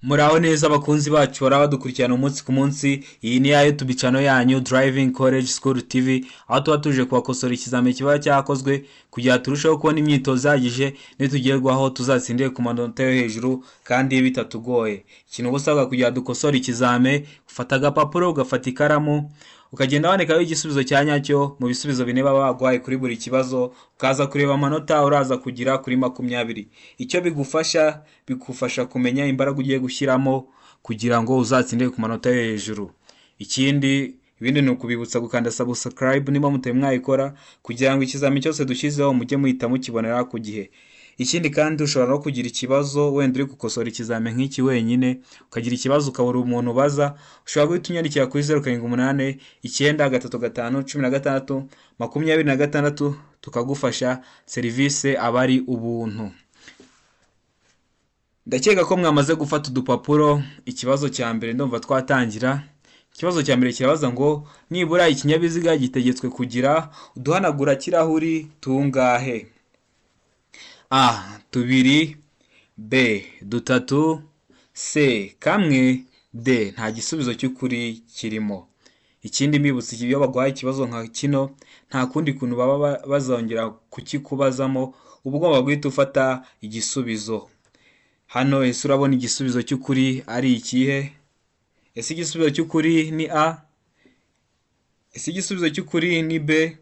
Muraho neza abakunzi bacu bahora badukurikirana umunsi ku munsi. Iyi ni ya YouTube channel yanyu Driving College School TV, aho tuba tuje kubakosora ikizamini kiba cyakozwe kugira ngo turusheho kubona imyitozo ihagije, nitugerwaho tuzatsindire ku manota yo hejuru kandi bitatugoye. Ikintu uba usabwa kugira dukosore ikizame, ufata agapapuro, ugafata ikaramu, ukagenda wandikaho igisubizo cya nyacyo mu bisubizo bine baba baguhaye kuri buri kibazo, ukaza kureba amanota uraza kugira kuri 20. Icyo bigufasha, bigufasha kumenya imbaraga ugiye gushyiramo kugira ngo uzatsindire ku manota yo hejuru. Ikindi, ibindi ni ukubibutsa gukanda subscribe niba mutari mwayikora, kugira ngo ikizamini cyose dushyizeho mujye muhita mukibonera ku gihe. Ikindi kandi, ushobora no kugira ikibazo wenda uri gukosora ikizamini nk'iki wenyine, ukagira ikibazo ukabura umuntu ubaza, ushobora guhita unyandikira kuri 0789351626, tukagufasha. Serivisi aba ari ubuntu. Ndakeka ko mwamaze gufata udupapuro. Ikibazo cya mbere, ndumva twatangira. Ikibazo cya mbere kirabaza ngo: nibura ikinyabiziga gitegetswe kugira uduhanagura kirahuri tungahe? A tubiri, B dutatu, C kamwe, D nta gisubizo cy'ukuri kirimo. Ikindi mbibutsa, iyo baguhaye ikibazo nka kino, nta kundi kuntu baba bazongera kukikubazamo, uba ugomba guhita ufata igisubizo. Hano ese urabona igisubizo cy'ukuri ari ikihe? Ese igisubizo cy'ukuri ni A? Ese igisubizo cy'ukuri ni B?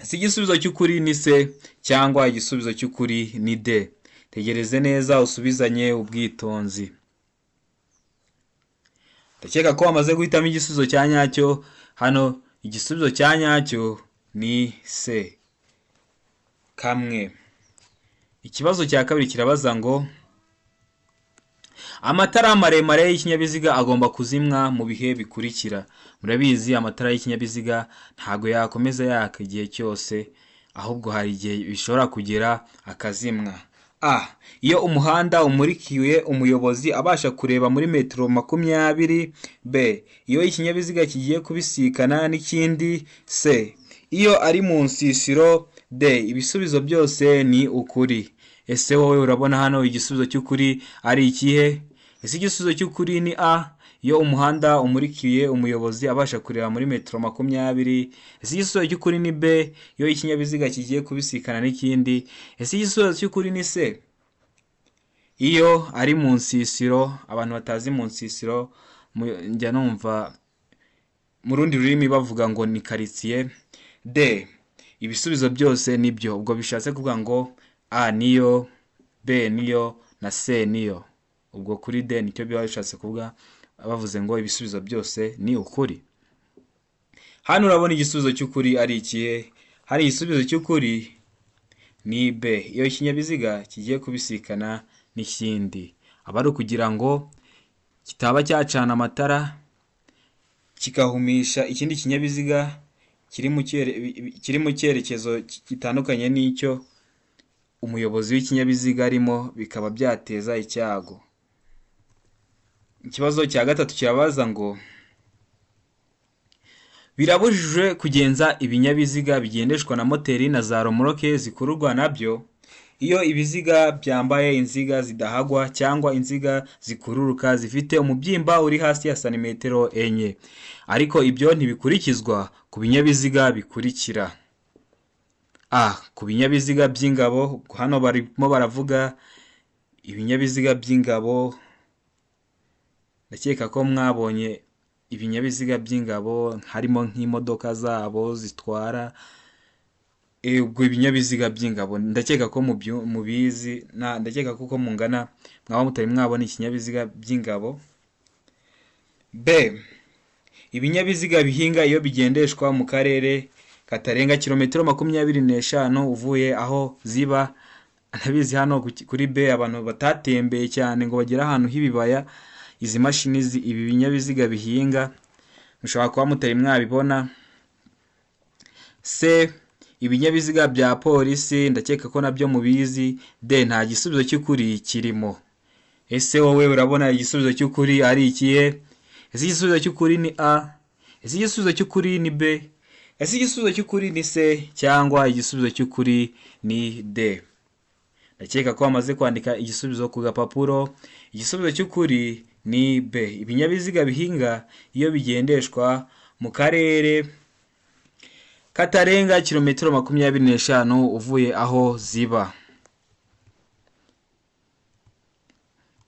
Ese igisubizo cy'ukuri ni C? Cyangwa igisubizo cy'ukuri ni D? Tegereze neza, usubizanye ubwitonzi. Ndakeka ko wamaze guhitamo igisubizo cya nyacyo. Hano igisubizo cya nyacyo ni C, kamwe. Ikibazo cya kabiri kirabaza ngo: amatara maremare y'ikinyabiziga agomba kuzimwa mu bihe bikurikira. Murabizi, amatara y'ikinyabiziga ntabwo yakomeza yaka igihe cyose, ahubwo hari igihe bishobora kugera akazimwa. A, iyo umuhanda umurikiwe, umuyobozi abasha kureba muri metero 20. B, iyo ikinyabiziga kigiye kubisikana n'ikindi. C, iyo ari mu nsisiro. D, ibisubizo byose ni ukuri. Ese wowe urabona hano igisubizo cy'ukuri ari ikihe? Ese igisubizo cy'ukuri ni A, iyo umuhanda umurikiye, umuyobozi abasha kureba muri metero 20? Ese igisubizo cy'ukuri ni B, iyo ikinyabiziga kigiye kubisikana n'ikindi? Ese igisubizo cy'ukuri ni C, iyo ari mu nsisiro? Abantu batazi mu nsisiro, njya numva mu rundi rurimi bavuga ngo ni karitsiye. D, ibisubizo byose nibyo. Ubwo bishatse kuvuga ngo A niyo, B niyo na C niyo. Ubwo kuri D nicyo biba bishatse kuvuga bavuze ngo ibisubizo byose ni ukuri. Hano urabona igisubizo cy'ukuri ari ikihe? Hari igisubizo cy'ukuri ni B, iyo ikinyabiziga kigiye kubisikana n'ikindi, aba ari ukugira ngo kitaba cyacana amatara kikahumisha ikindi kinyabiziga kiri mu cyerekezo gitandukanye n'icyo umuyobozi w'ikinyabiziga arimo, bikaba byateza icyago. Ikibazo cya gatatu kirabaza ngo: birabujijwe kugenza ibinyabiziga bigendeshwa na moteri na za romoruke zikururwa nabyo iyo ibiziga byambaye inziga zidahagwa cyangwa inziga zikururuka zifite umubyimba uri hasi ya santimetero 4. Ariko ibyo ntibikurikizwa ku binyabiziga bikurikira: A, ku binyabiziga by'ingabo. Hano barimo baravuga ibinyabiziga by'ingabo. Ndakeka ko mwabonye ibinyabiziga by'ingabo, harimo nk'imodoka zabo zitwara. Ubwo ibinyabiziga by'ingabo ndakeka ko mubizi. Ndakeka ko uko mungana mwaba mutari mwabona ikinyabiziga by'ingabo. B, ibinyabiziga bihinga iyo bigendeshwa mu karere katarenga kilometero 25 uvuye aho ziba. Ndabizi hano kuri B, abantu batatembeye cyane ngo bagere ahantu h'ibibaya, izi mashini, ibi binyabiziga bihinga, mushobora kuba mutari mwabibona. C, ibinyabiziga bya polisi. Ndakeka ko nabyo mubizi. D, nta gisubizo cy'ukuri kirimo. Ese wowe urabona igisubizo cy'ukuri ari ikihe? Ese igisubizo cy'ukuri ni A? Ese igisubizo cy'ukuri ni B? Ese igisubizo cy'ukuri ni C? Cyangwa igisubizo cy'ukuri ni D? Ndakeka ko bamaze kwandika igisubizo ku gapapuro. Igisubizo cy'ukuri ni B. Ibinyabiziga bihinga iyo bigendeshwa mu karere katarenga kilometero 25 uvuye aho ziba.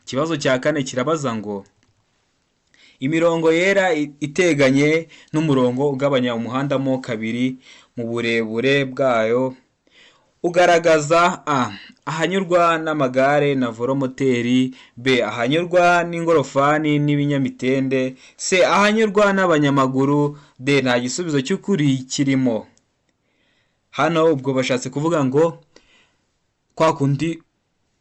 Ikibazo cya kane kirabaza ngo imirongo yera iteganye n'umurongo ugabanya umuhanda mo kabiri mu burebure bwayo ugaragaza A. Ahanyurwa n'amagare na velomoteri, B. Ahanyurwa n'ingorofani n'ibinyamitende, C. Ahanyurwa n'abanyamaguru, D. Nta gisubizo cy'ukuri kirimo. Hano ubwo bashatse kuvuga ngo kwa kundi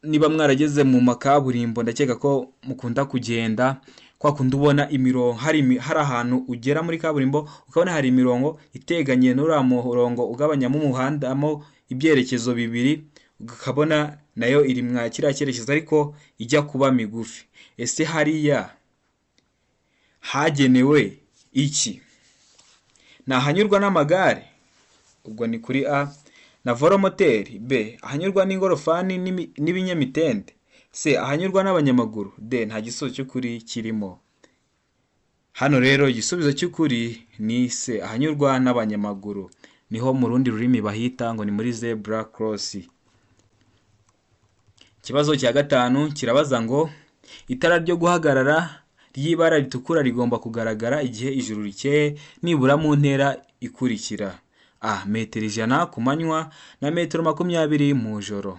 niba mwarageze mu makaburimbo, ndakeka ko mukunda kugenda, kwa kundi ubona imirongo, hari ahantu ugera muri kaburimbo ukabona hari imirongo iteganye n'uriya murongo ugabanyamo umuhanda mo ibyerekezo bibiri, ukabona nayo iri mwa kiriya cyerekezo ariko ijya kuba migufi. Ese hariya hagenewe iki? Ni ahanyurwa n'amagare? Ubwo ni kuri A. Na velomoteri, B. Ahanyurwa n'ingorofani n'ibinyamitende, C. Ahanyurwa n'abanyamaguru, D. Nta gisubizo cy'ukuri kirimo. Hano rero igisubizo cy'ukuri ni C. Ahanyurwa n'abanyamaguru. Niho mu rundi rurimi bahita ngo ni muri zebra cross. Ikibazo cya gatanu kirabaza ngo itara ryo guhagarara ry'ibara ritukura rigomba kugaragara igihe ijuru rikeye nibura mu ntera ikurikira: A. Metero 100 ku manywa na metero 20 mu ijoro.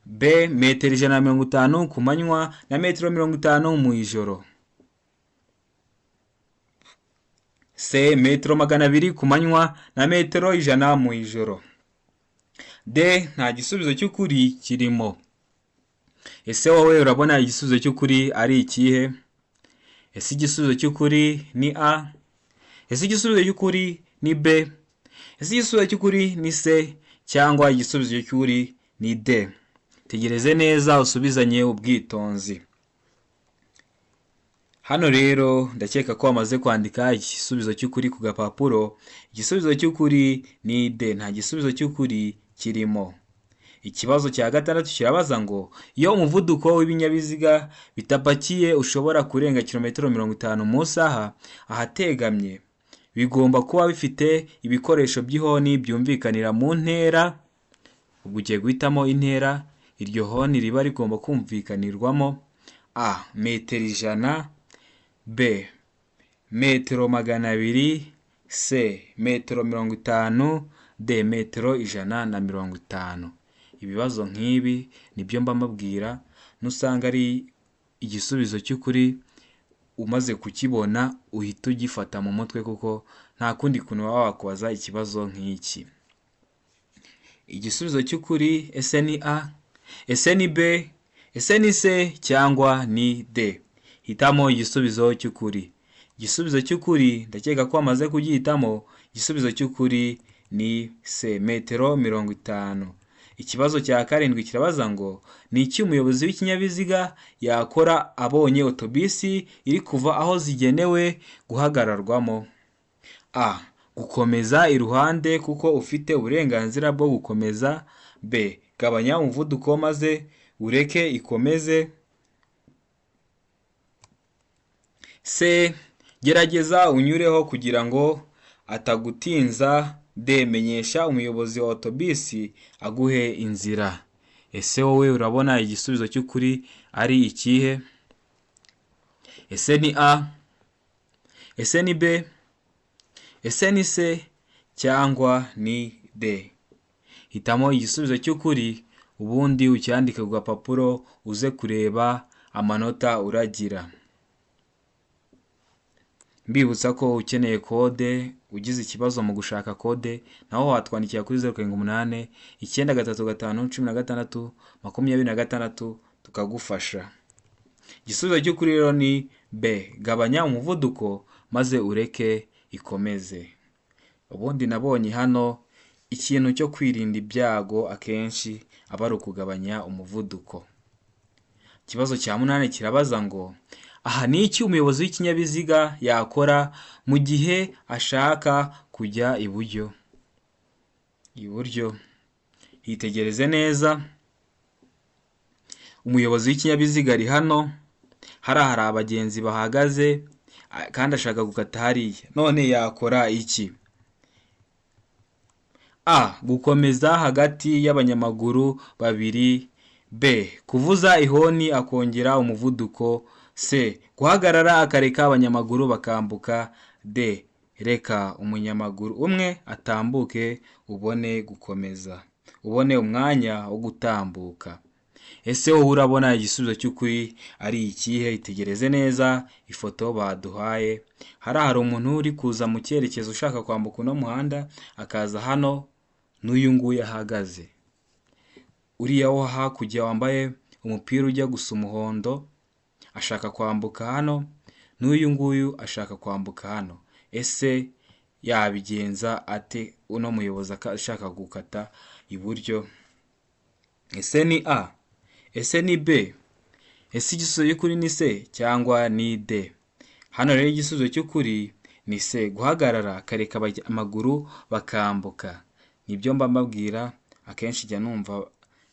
B. Metero 150 ku manywa na metero 50 mu ijoro. C. Metero 200 ku manywa na metero 100 mu ijoro. D. Nta gisubizo cy'ukuri kirimo. Ese wowe urabona igisubizo cy'ukuri ari ikihe? Ese igisubizo cy'ukuri ni A? Ese igisubizo cy'ukuri ni B? Ese igisubizo cy'ukuri ni C? Cyangwa igisubizo cy'ukuri ni D? Tegereze neza usubizanye ubwitonzi. Hano rero ndakeka ko wamaze kwandika igisubizo cy'ukuri ku gapapuro. Igisubizo cy'ukuri ni D. Nta gisubizo cy'ukuri kirimo. Ikibazo cya gatandatu kirabaza ngo iyo umuvuduko w'ibinyabiziga bitapakiye ushobora kurenga kilometero 50 mu isaha ahategamye, bigomba kuba bifite ibikoresho by'ihoni byumvikanira mu ntera. Ubwo ugiye guhitamo intera iryo honi riba rigomba kumvikanirwamo: A. Metero 100, B. Metero 200, C. Metero 50, D. Metero 150. Ibibazo nk'ibi nibyo mba mbabwira, nusanga ari igisubizo cy'ukuri umaze kukibona uhita ugifata mu mutwe, kuko nta kundi kuntu baba wakubaza ikibazo nk'iki. Igisubizo cy'ukuri ese ni A? Ese ni B? Ese ni C? Cyangwa ni D? Hitamo igisubizo cy'ukuri. Igisubizo cy'ukuri ndakeka ko wamaze kugihitamo. Igisubizo cy'ukuri ni C. Metero 50. Ikibazo cya karindwi kirabaza ngo ni iki umuyobozi w'ikinyabiziga yakora abonye otobisi iri kuva aho zigenewe guhagararwamo? A. Gukomeza iruhande kuko ufite uburenganzira bwo gukomeza. B. Gabanya umuvuduko maze ureke ikomeze. C. Gerageza unyureho kugira ngo atagutinza. D. Menyesha umuyobozi wa otobisi aguhe inzira. Ese wowe urabona igisubizo cy'ukuri ari ikihe? Ese ni A? Ese ni B? Ese ni C? Cyangwa ni D? Hitamo igisubizo cy'ukuri ubundi ucyandike ku gapapuro uze kureba amanota uragira. Mbibutsa ko ukeneye kode, ugize ikibazo mu gushaka kode, naho watwandikira kuri 0 7 8 9 3 5 16 26 tukagufasha. Igisubizo cy'ukuri rero ni B. Gabanya umuvuduko maze ureke ikomeze. Ubundi nabonye hano ikintu cyo kwirinda ibyago akenshi aba ari ukugabanya umuvuduko. Ikibazo cya munani kirabaza ngo aha ni iki umuyobozi w'ikinyabiziga yakora mu gihe ashaka kujya iburyo? Iburyo. Hitegereze neza, umuyobozi w'ikinyabiziga ari hano, hariya hari abagenzi bahagaze kandi ashaka gukata hariya, none yakora iki? A. Gukomeza hagati y'abanyamaguru babiri. B. Kuvuza ihoni akongera umuvuduko. C. Guhagarara akareka abanyamaguru bakambuka. D. Reka umunyamaguru umwe atambuke ubone gukomeza, ubone umwanya wo gutambuka. Ese wowe urabona igisubizo cy'ukuri ari ikihe? Itegereze neza ifoto baduhaye. Hariya hari umuntu uri kuza mu cyerekezo ushaka kwambuka uno muhanda, akaza hano n'uyu nguyu ahagaze. Uriya wo hakurya wambaye umupira ujya gusa umuhondo ashaka kwambuka hano, n'uyu nguyu ashaka kwambuka hano. Ese yabigenza ate uno muyobozi ashaka gukata iburyo? Ese ni A? Ese ni B? Ese igisubizo cy'ukuri ni C cyangwa ni D? Hano rero igisubizo cy'ukuri ni C, guhagarara akareka amaguru bakambuka. Nibyo mba mbabwira, akenshi njya numva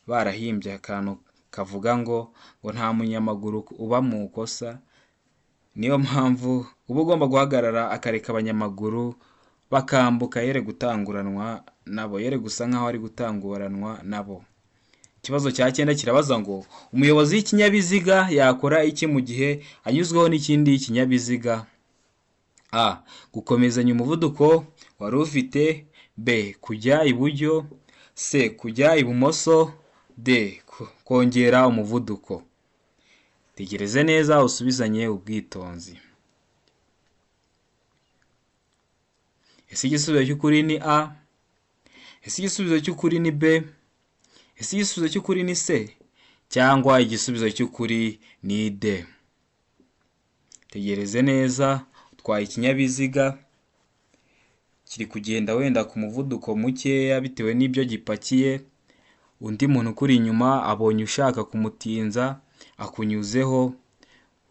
barahimbye akantu kavuga ngo nta munyamaguru uba mu ikosa, niyo mpamvu uba ugomba guhagarara akareka abanyamaguru bakambuka, yere gutanguranwa nabo, yere gusa nkaho ari gutanguranwa nabo. Ikibazo cya 9 kirabaza ngo umuyobozi w'ikinyabiziga yakora iki mu gihe anyuzweho n'ikindi kinyabiziga? A. Gukomezanya umuvuduko wari ufite. B. Kujya iburyo. C. Kujya ibumoso. D. Kongera umuvuduko. Tegereze neza usubizanye ubwitonzi. Ese igisubizo cy'ukuri ni A? Ese igisubizo cy'ukuri ni B? Ese igisubizo cy'ukuri ni C? Cyangwa igisubizo cy'ukuri ni D? Tegereze neza, utwaye ikinyabiziga kiri kugenda wenda ku muvuduko mukeya bitewe n'ibyo gipakiye, undi muntu ukuri inyuma abonye ushaka kumutinza akunyuzeho,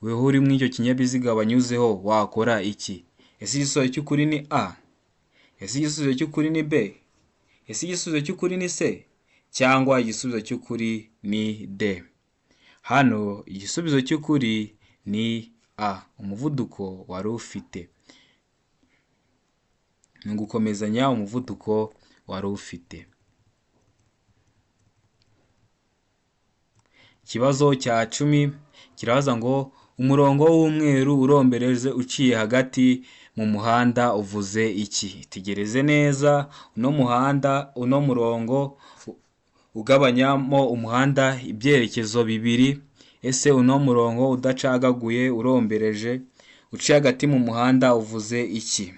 weho uri muri icyo kinyabiziga banyuzeho wakora iki? Ese igisubizo cy'ukuri ni A? Ese igisubizo cy'ukuri ni B? Ese igisubizo cy'ukuri ni C? Cyangwa igisubizo cy'ukuri ni D? Hano igisubizo cy'ukuri ni A, umuvuduko wari ufite. Ni ugukomezanya umuvuduko wari ufite. Ikibazo cya 10 kirabaza ngo umurongo w'umweru urombereje uciye hagati mu muhanda uvuze iki? Itegereze neza, uno muhanda, uno murongo ugabanyamo umuhanda ibyerekezo bibiri. Ese uno murongo udacagaguye urombereje uciye hagati mu muhanda uvuze iki?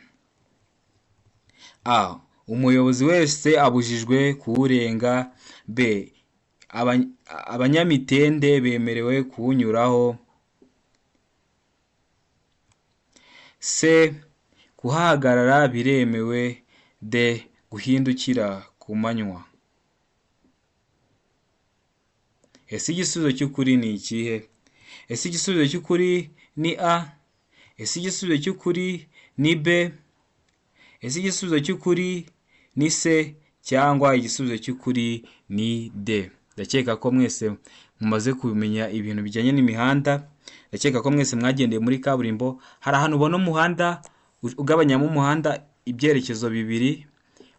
A. Umuyobozi wese abujijwe kuwurenga. B. Abanyamitende bemerewe kuwunyuraho. C. Kuhahagarara biremewe. D. Guhindukira ku manywa. Ese igisubizo cy'ukuri ni ikihe? Ese igisubizo cy'ukuri ni A? Ese igisubizo cy'ukuri ni B? Ese igisubizo cy'ukuri ni C? Cyangwa igisubizo cy'ukuri ni D? Ndakeka ko mwese mumaze kumenya ibintu bijyanye n'imihanda. Ndakeka ko mwese mwagendeye muri kaburimbo. Hari ahantu ubona umuhanda ugabanyamo umuhanda ibyerekezo bibiri,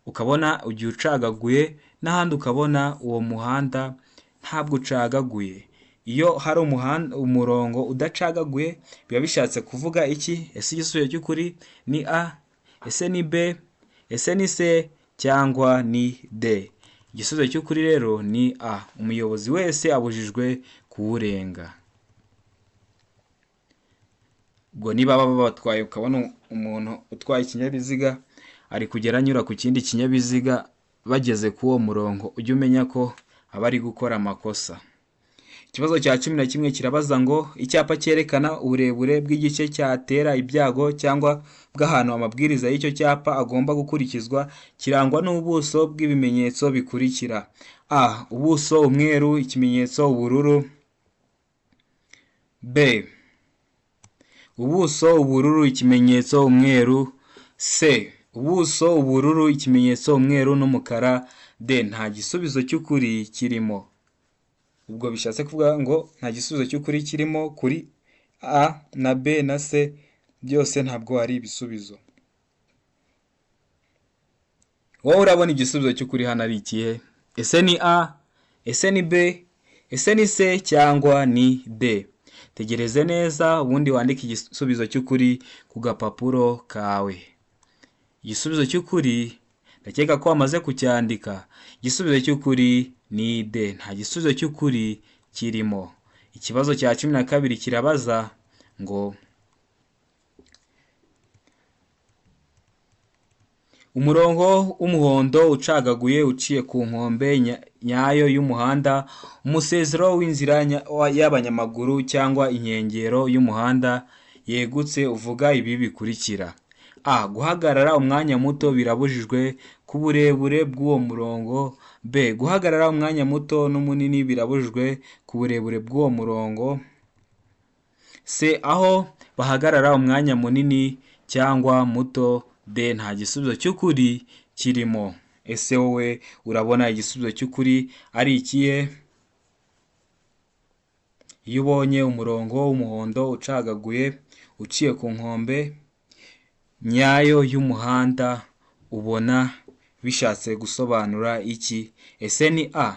ukabona ugiye ucagaguye, n'ahandi ukabona uwo muhanda ntabwo ucagaguye. Iyo hari umuhanda umurongo udacagaguye biba bishatse kuvuga iki? Ese igisubizo cy'ukuri ni A? Ese ni B? Ese ni C? Cyangwa ni D? Igisubizo cy'ukuri rero ni A. Umuyobozi wese abujijwe kuwurenga. Ubwo niba baba batwaye ukabona umuntu utwaye ikinyabiziga ari kugera anyura ku kindi kinyabiziga bageze ku uwo murongo, ujye umenya ko aba ari gukora amakosa. Ikibazo cya 11 kirabaza ngo icyapa cyerekana uburebure bw'igice cyatera ibyago cyangwa bw'ahantu amabwiriza y'icyo cyapa agomba gukurikizwa kirangwa n'ubuso bw'ibimenyetso bikurikira: A. Ubuso umweru, ikimenyetso ubururu. B. Ubuso ubururu, ikimenyetso umweru. C. Ubuso ubururu, ikimenyetso umweru n'umukara. D nta gisubizo cy'ukuri kirimo. Ubwo bishatse kuvuga ngo nta gisubizo cy'ukuri kirimo kuri A na B na C, byose ntabwo ari ibisubizo. Wowe urabona igisubizo cy'ukuri hano ari ikihe? Ese ni A? Ese ni B? Ese ni C cyangwa ni D? Tegereze neza ubundi wandike igisubizo cy'ukuri ku gapapuro kawe. Igisubizo cy'ukuri ndakeka ko wamaze kucyandika. Igisubizo cy'ukuri ni D, nta gisubizo cy'ukuri kirimo. Ikibazo cya 12 kirabaza ngo umurongo w'umuhondo ucagaguye uciye ku nkombe nyayo y'umuhanda, umusezero w'inzira y'abanyamaguru cyangwa inkengero y'umuhanda yegutse uvuga ibi bikurikira: A. Guhagarara umwanya muto birabujijwe ku burebure bw'uwo murongo. B. Guhagarara umwanya muto n'umunini birabujijwe ku burebure bw'uwo murongo. C. Aho bahagarara umwanya munini cyangwa muto. D. Nta gisubizo cy'ukuri kirimo. Ese wowe urabona igisubizo cy'ukuri ari ikihe? Iyo ubonye umurongo w'umuhondo ucagaguye uciye ku nkombe nyayo y'umuhanda ubona bishatse gusobanura iki? Ese ni A?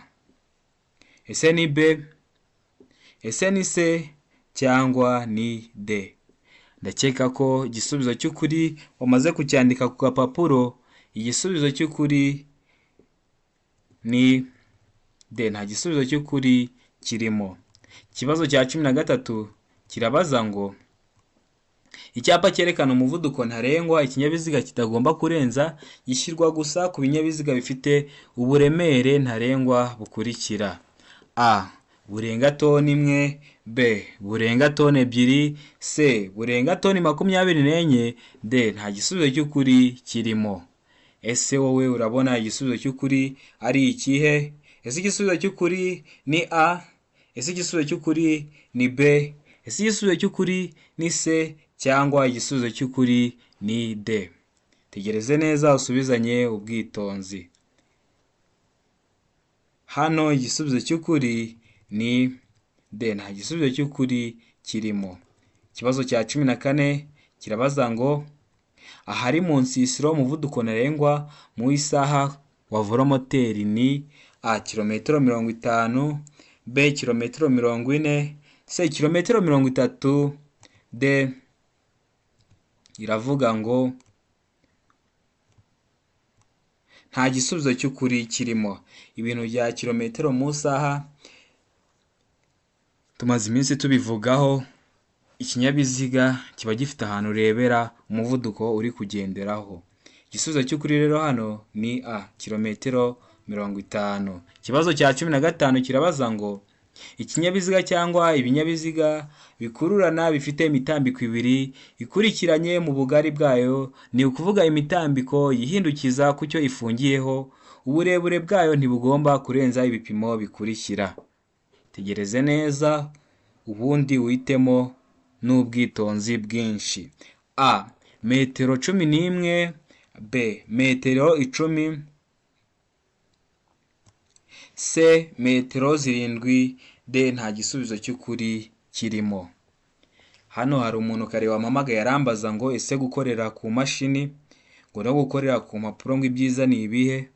Ese ni B? Ese ni C cyangwa ni D? Ndakeka ko igisubizo cy'ukuri wamaze kucyandika ku gapapuro. Igisubizo cy'ukuri ni D, nta gisubizo cy'ukuri kirimo. Ikibazo cya 13 kirabaza ngo icyapa cyerekana umuvuduko ntarengwa ikinyabiziga kitagomba kurenza gishyirwa gusa ku binyabiziga bifite uburemere ntarengwa bukurikira: A. Burenga toni 1, B. Burenga toni 2, C. Burenga toni 24, D. Nta gisubizo cy'ukuri kirimo. Ese wowe urabona igisubizo cy'ukuri ari ikihe? Ese igisubizo cy'ukuri ni A? Ese igisubizo cy'ukuri ni B? Ese igisubizo cy'ukuri ni C cyangwa igisubizo cy'ukuri ni D? Tegereze neza usubizanye ubwitonzi. Hano igisubizo cy'ukuri ni D, nta gisubizo cy'ukuri kirimo. Ikibazo cya 14 kirabaza ngo ahari mu nsisiro umuvuduko ntarengwa mu isaha wa velomoteri ni A. Kilometero 50, B. Kilometero 40, C. Kilometero 30, D. Iravuga ngo nta gisubizo cy'ukuri kirimo. Ibintu bya kilometero mu isaha tumaze iminsi tubivugaho. Ikinyabiziga kiba gifite ahantu urebera umuvuduko uri kugenderaho. Igisubizo cy'ukuri rero hano ni A, kilometero 50. Ikibazo cya 15 kirabaza ngo ikinyabiziga cyangwa ibinyabiziga bikururana bifite imitambiko ibiri ikurikiranye mu bugari bwayo, ni ukuvuga imitambiko yihindukiza ku cyo ifungiyeho, uburebure bwayo ntibugomba kurenza ibipimo bikurikira. Tegereze neza ubundi uhitemo n'ubwitonzi bwinshi. A. Metero 11, B. Metero 10, C. Metero 7, D. Nta gisubizo cy'ukuri kirimo. Hano hari umuntu kare wampamagaye arambaza ngo ese gukorera ku mashini ngo no gukorera ku mpapuro ngo ibyiza ni ibihe?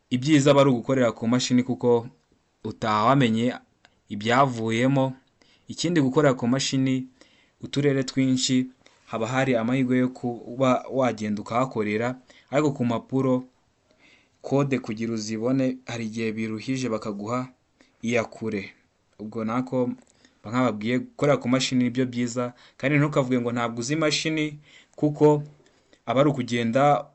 Ibyiza aba ari ugukorera ku mashini kuko utaha wamenye ibyavuyemo. Ikindi, gukorera ku mashini uturere twinshi haba hari amahirwe yo kuba wagenda ukahakorera, ariko ku mpapuro kode kugira uzibone hari igihe biruhije bakaguha iya kure. Ubwo nako nkababwiye gukorera ku mashini nibyo byiza, kandi ntukavuge ngo ntabwo uzi imashini kuko aba ari ukugenda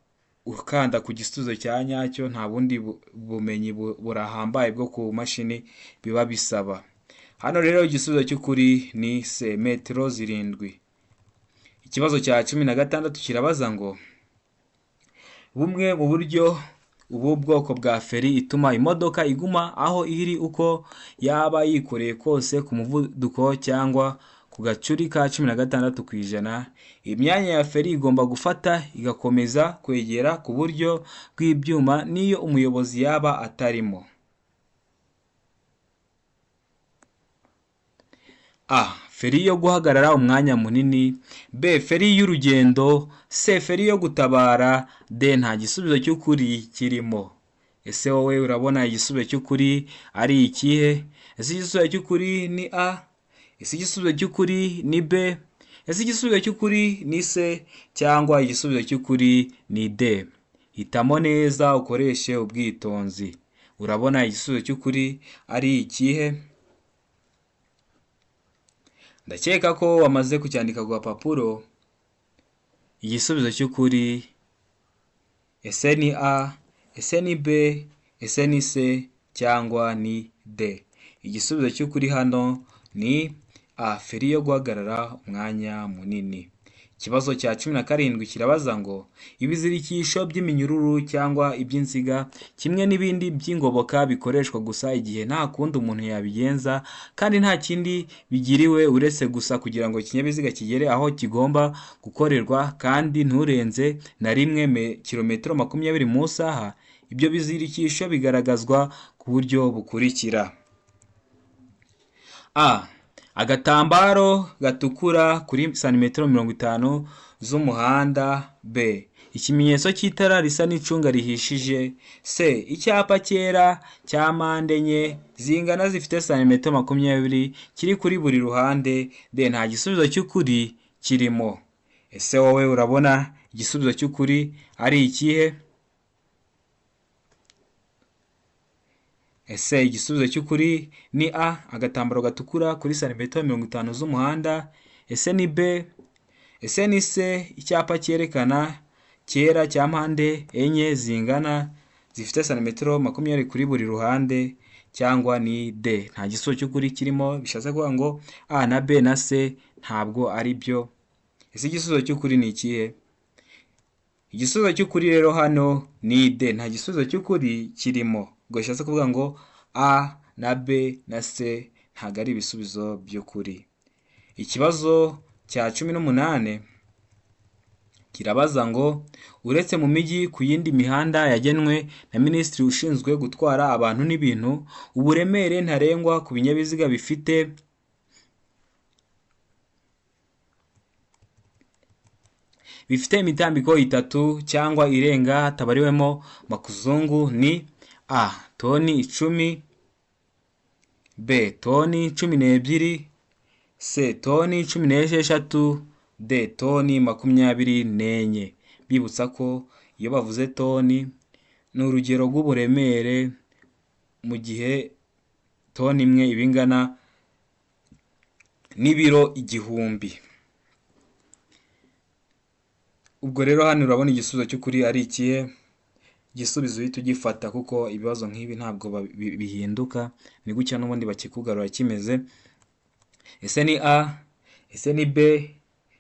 ukanda ku gisubizo cya nyacyo, nta bundi bumenyi burahambaye bwo ku mashini biba bisaba. Hano rero igisubizo cy'ukuri ni C, metero 7. Ikibazo cya 16 kirabaza ngo bumwe mu buryo ubu bwoko bwa feri ituma imodoka iguma aho iri uko yaba yikoreye kose ku muvuduko cyangwa ku ku gacuri ka 16%. Imyanya ya feri igomba gufata igakomeza kwegera ku buryo bw'ibyuma n'iyo umuyobozi yaba atarimo. A. Feri yo guhagarara umwanya munini. B. Feri y'urugendo. C. Feri yo gutabara. D. Nta gisubizo cy'ukuri kirimo. Ese wowe urabona igisubizo cy'ukuri ari ikihe? Ese igisubizo cy'ukuri ni A? Ese igisubizo cy'ukuri ni B? Ese igisubizo cy'ukuri ni C? Cyangwa igisubizo cy'ukuri ni D? Hitamo neza ukoreshe ubwitonzi. Urabona igisubizo cy'ukuri ari ikihe? Ndakeka ko wamaze kucyandika ku gapapuro. Igisubizo cy'ukuri ese ni A, ese ni B, ese ni C cyangwa ni D? Igisubizo cy'ukuri hano ni A, feri yo guhagarara umwanya munini. Ikibazo cya 17 kirabaza ngo ibizirikisho by'iminyururu cyangwa iby'inziga kimwe n'ibindi by'ingoboka bikoreshwa gusa igihe nta kundi umuntu yabigenza kandi nta kindi bigiriwe uretse gusa kugira ngo ikinyabiziga kigere aho kigomba gukorerwa kandi nturenze na rimwe kilometero 20 mu isaha. Ibyo bizirikisho bigaragazwa ku buryo bukurikira: A. Agatambaro gatukura kuri santimetero 50 z'umuhanda. B. Ikimenyetso cy'itara risa n'icunga rihishije. C. Icyapa cyera cya mpande enye zingana zifite santimetero 20 kiri kuri buri ruhande. D. Nta gisubizo cy'ukuri kirimo. Ese wowe urabona igisubizo cy'ukuri ari ikihe? Ese igisubizo cy'ukuri ni A, agatambaro gatukura kuri santimetero 50 z'umuhanda? Ese ni B? Ese ni C, icyapa cyerekana cyera cya mpande enye zingana zifite santimetero 20 kuri buri ruhande? Cyangwa ni D? Nta gisubizo cy'ukuri kirimo, bishatse kuvuga ngo A na B na C ntabwo ari byo. Ese igisubizo cy'ukuri ni ikihe? Igisubizo cy'ukuri rero hano ni D, nta gisubizo cy'ukuri kirimo. Ubwo bishatse kuvuga ngo A na B na C ntabwo ari ibisubizo by'ukuri. Ikibazo cya 18 kirabaza ngo uretse mu mijyi ku yindi mihanda yagenwe na minisitiri ushinzwe gutwara abantu n'ibintu, uburemere ntarengwa ku binyabiziga bifite imitambiko 3 cyangwa irenga hatabariwemo makuzungu ni A. Toni 10, B. Toni 12, C. Toni 16, D. Toni 24. Bibutsa ko iyo bavuze toni ni urugero rw'uburemere, mu gihe toni imwe iba ingana n'ibiro 1000. Ubwo rero hano urabona igisubizo cy'ukuri ari ikihe? Igisubizo uhita ugifata kuko ibibazo nk'ibi ntabwo bihinduka, ni gutya n'ubundi bakikugarura kimeze. Ese ni A, ese ni B,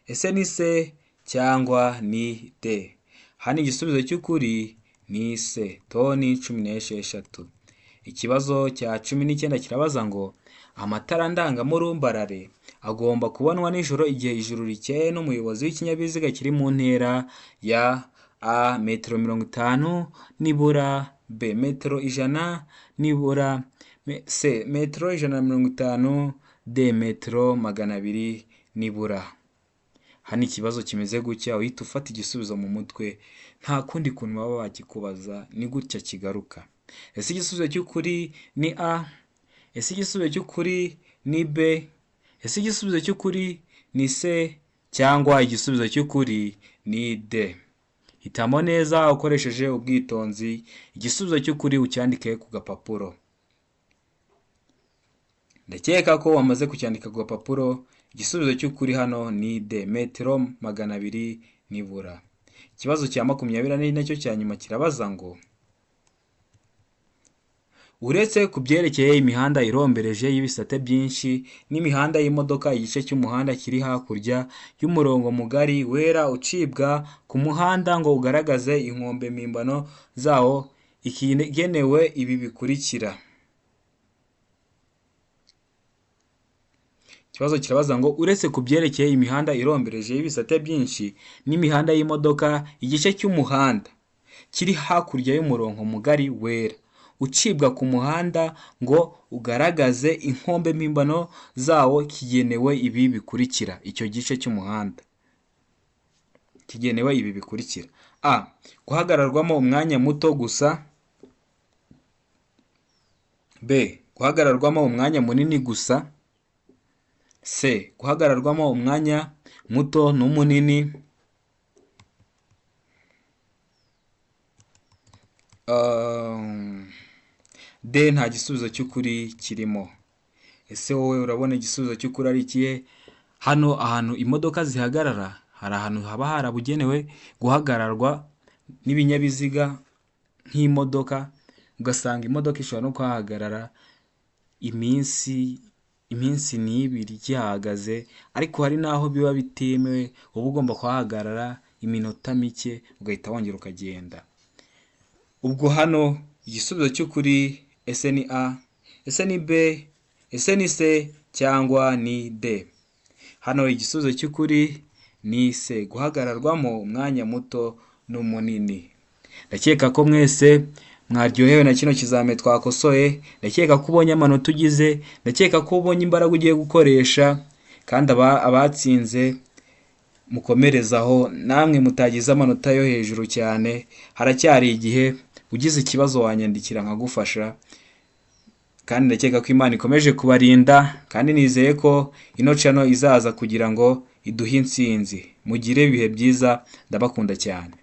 ese ni C cyangwa ni D? Hano igisubizo cy'ukuri ni C, toni 16. Ikibazo cya 19 kirabaza ngo amatara ndangamurumbarare agomba kubonwa nijoro igihe ijuru rikeye n'umuyobozi w'ikinyabiziga kiri mu ntera ya A. Metero 50 nibura, B. Metero 100 nibura, C. Metero 150, D. Metero 200 nibura. Hano ikibazo kimeze gutya uhita ufata igisubizo mu mutwe, nta kundi kuntu baba bakikubaza, ni gutya kigaruka. Ese igisubizo cy'ukuri ni A? Ese igisubizo cy'ukuri ni B? Ese igisubizo cy'ukuri ni C? Cyangwa igisubizo cy'ukuri ni D? Hitamo neza ukoresheje ubwitonzi, igisubizo cy'ukuri ucyandike ku gapapuro. Ndakeka ko wamaze kucyandika ku gapapuro. Igisubizo cy'ukuri hano ni D, metero 200 nibura. Ikibazo cya 20 nacyo cya nyuma kirabaza ngo uretse ku byerekeye imihanda irombereje y'ibisate byinshi n'imihanda y'imodoka, igice cy'umuhanda kiri hakurya y'umurongo mugari wera ucibwa ku muhanda ngo ugaragaze inkombe mpimbano zawo ikigenewe ibi bikurikira. Ikibazo kirabaza ngo uretse ku byerekeye imihanda irombereje y'ibisate byinshi n'imihanda y'imodoka, igice cy'umuhanda kiri hakurya y'umurongo mugari wera ucibwa ku muhanda ngo ugaragaze inkombe mpimbano zawo kigenewe ibi bikurikira. Icyo gice cy'umuhanda kigenewe ibi bikurikira: A. Guhagararwamo umwanya muto gusa. B. Guhagararwamo umwanya munini gusa. C. Guhagararwamo umwanya muto n'umunini. D. Nta gisubizo cy'ukuri kirimo. Ese wowe urabona igisubizo cy'ukuri ari ikihe? Hano ahantu imodoka zihagarara hari ahantu haba harabugenewe guhagararwa n'ibinyabiziga nk'imodoka, ugasanga imodoka ishobora no kuhahagarara iminsi n'ibiri igihahagaze, ariko hari n'aho biba bitemewe, uba ugomba kuhahagarara iminota mike ugahita wongera ukagenda. Ubwo hano igisubizo cy'ukuri ese ni A, ese ni B, ese ni C cyangwa ni D? Hano igisubizo cy'ukuri ni C, guhagararwamo umwanya muto n'umunini. Ndakeka ko mwese mwaryohewe na kino kizame twakosoye, ndakeka ko ubonye amanota ugize, ndakeka ko ubonye imbaraga ugiye gukoresha, kandi abatsinze mukomerezaho, namwe mutagize amanota yo hejuru cyane, haracyari igihe, ugize ikibazo wanyandikira nkagufasha, kandi ndakeka ko Imana ikomeje kubarinda, kandi nizeye ko ino channel izaza kugira ngo iduhe intsinzi. Mugire ibihe byiza, ndabakunda cyane.